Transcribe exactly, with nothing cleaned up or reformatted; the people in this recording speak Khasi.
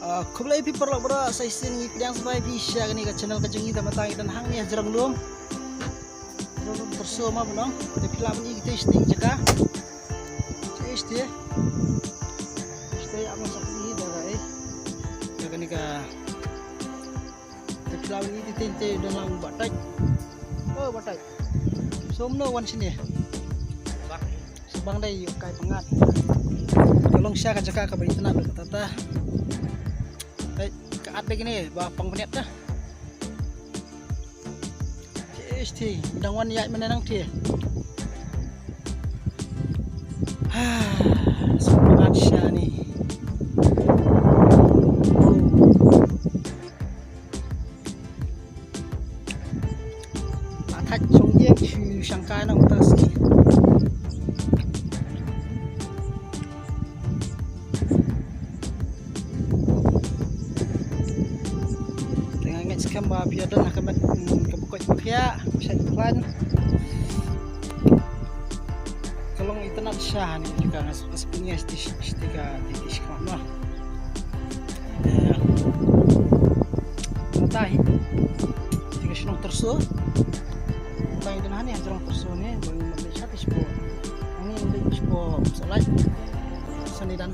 Ah, khublei phi paralok baroh, sa shisien ngi pdiang sngewbha ïa phi sha kane ka channel ka jong ngi. Te mynta ngi don hangne ha Jrong Lum. Jrong Lum Tyrso ma ba nong. Te phi lah ban i kito shiteng jaka. Shiteng. Shiteng ap ma sa phi da ka eh. Ïa kane ka. Te phi lah ban i kito shiteng te don lang Bah Taj. Oh Bah Taj. Som no wan shane. Sa bang dei ïoh kai pyngngad. Ka long sha ka jaka kaba itynnad kata ta. Dei ka at dei kine ba pang bniat ta. Te shiteng dang wan ïaid mynne nangta. Ha, sa pyngngad shane. Ba thait shong ïeng shu shangkai na uta sngi. Te nga ngeit skhem ba phi ïa don ha ka met, mm, ka bukoi bukhiah, shait khlaiñ. Ka long itynnad sha ne ka nga sp-, spring ya sti sti ka ti ti shkma no. Eh, mata hi. Ti ka shnong Tyrso. Mata hi dan hani ha jrong Tyrso ne, bang mata sha ti shpo. Ani mata shpo salai. Sani dan.